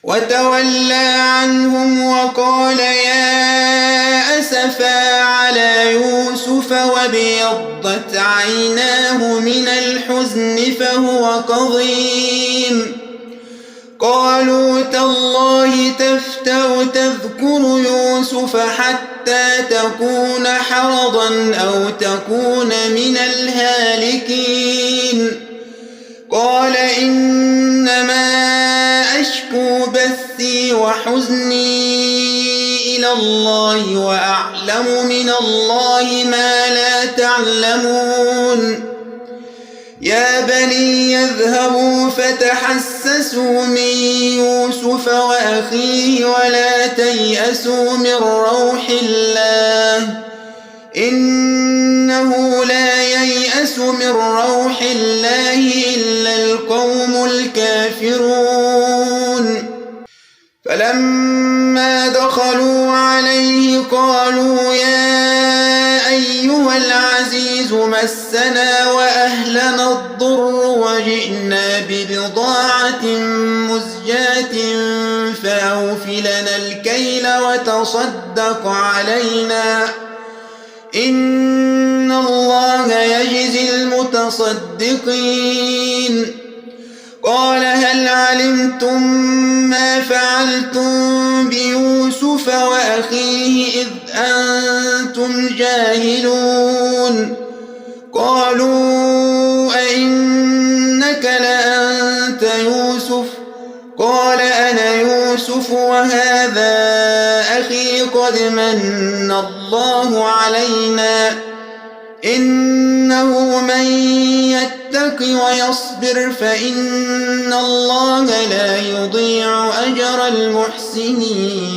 وتولى عنهم وقال يا أسفا على يوسف وابيضت عيناه من الحزن فهو كظيم. قالوا تالله تفتأ تذكر يوسف حتى تكون حرضا أو تكون من الهالكين. قال إنما أشكو بثي وحزني إلى الله وأعلم من الله ما لا تعلمون. يا بني يذهبوا فتحسسوا من يوسف وأخيه ولا تيأسوا من روح الله إنه لا ييأس من روح الله إلا القوم الكافرون. فلما دخلوا عليه قالوا يا أيها العزيز مسنا وأهلنا الضر وجئنا ببضاعة مزجاة فأوف لنا الكيل وتصدق علينا إن الله يجزي المتصدقين. قال هل علمتم ما فعلتم بيوسف وأخيه إذ أنتم جاهلون. قالوا أئنك لأنت يوسف؟ قال أنا يوسف وهذا أخي قد من الله علينا إنه من يتق ويصبر فإن الله لا يضيع أجر المحسنين.